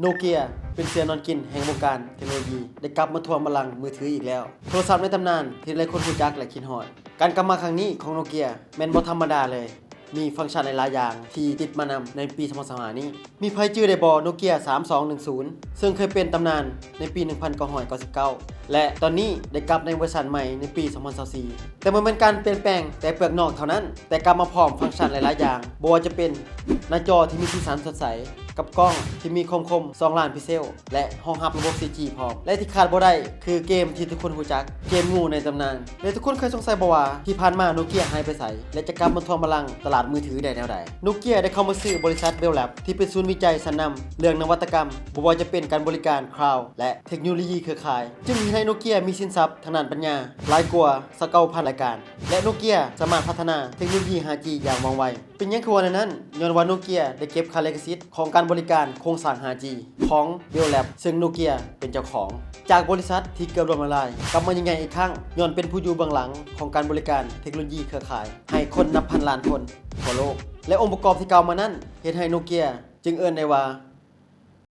ໂນເກຍ ເປັນເສືອນອນກິນແຫ່ງວົງການເທັກໂນໂລຢີ ໄດ້ກັບມາທວງບັນລັງມືຖືອີກແລ້ວ. ໂທລະສັບໃນຕຳນານທີ່ຫຼາຍຄົນຮູ້ຈັກ ແລະ ຄິດຮອດ. ການກັບມາຄັ້ງນີ້ຂອງໂນເກຍ ແມ່ນບໍ່ທຳມະດາເລີຍ. ມີຟັງຊັນຫຼາຍໆຢ່າງທີ່ຕິດມານຳໃນປີສອງພັນຊາວຫ້ານີ້. ມີໃຜຈື່ໄດ້ບໍ່ ໂນເກຍສາມສອງໜຶ່ງສູນ ເຊິ່ງເຄີຍເປັນຕຳນານໃນປີໜຶ່ງພັນເກົ້າຮ້ອຍເກົ້າສິບເກົ້າ ແລະ ຕອນນີ້ໄດ້ກັບໃນເວີຊັນໃໝ່ໃນປີສອງພັນຊາວສີ່. ແຕ່ບໍ່ແມ່ນການປ່ຽນແປງແຕ່ເປືອກນອກເທົ່ານັ້ນ, ແຕ່ກັບມາພ້ອມຟັງຊັນຫຼາຍໆຢ່າງ, ບໍ່ວ່າຈະເປັນໜ້າຈໍທີ່ມີສີສັນສົດໃສ, ກັບກ້ອງທີ່ມີຄວາມຄົມສອງລ້ານພິກເຊວ ແລະ ຮອງຮັບລະບົບຊີຈີພ້ອມ ແລະ ທີ່ຂາດບໍ່ໄດ້ຄືເກມທີ່ທຸກຄົນຮູ້ຈັກ, ເກມງູໃນຕຳນານ. ແລະ ທຸກຄົນເຄີຍສົງໄສບໍ່ວ່າ ທີ່ຜ່ານມາໂນເກຍຫາຍໄປໃສ ແລະ ຈະກັບມາທວງບັນລັງຕະຫຼາດມືຖືໄດ້ແນວໃດ? ໂນເກຍໄດ້ເຂົ້າມາຊື້ບໍລິສັດ Bell Labs ທີ່ເປັນສູນວິໄຈຊັ້ນນຳເລື່ອງນະວັດຕະກຳ, ບໍ່ວ່າຈະເປັນການບໍລິການ Cloud ແລະ ເທັກໂນໂລຢີເຄືອຂ່າຍ, ຈຶ່ງເຮັດໃຫ້ໂນເກຍມີສິນຊັບທາງດ້ານປັນຍາຫຼາຍກວ່າຊາວເກົ້າພັນລາຍການ ແລະ ໂນເກຍສາມາດພັດທະນາເທັກໂນໂລຢີຫ້າຈີຢ່າງວ່ອງໄວ. ເປັນຫຍັງຄືວ່າແນວນັ້ນ? ຍ້ອນວ່າໂນເກຍໄດ້ເກັບຄ່າລິຂະສິດຂອງການບໍລິການໂຄງສ້າງຫ້າຈີຂອງ Bell Labs ເຊິ່ງໂນເກຍເປັນເຈົ້າຂອງ. ຈາກບໍລິສັດທີ່ເກືອບລົ້ມລະລາຍ ກັບມາຍິ່ງໃຫຍ່ອີກຄັ້ງ ຍ້ອນເປັນຜູ້ຢູ່ເບື້ອງຫຼັງຂອງການບໍລິການເທັກໂນໂລຢີເຄືອຂ່າຍໃຫ້ຄົນນັບພັນລ້ານຄົນທົ່ວໂລກ. ແລະ ອົງປະກອບທີ່ກ່າວມານັ້ນ ເຮັດໃຫ້ໂນເກຍຈຶ່ງເອີ້ນໄດ້ວ່າ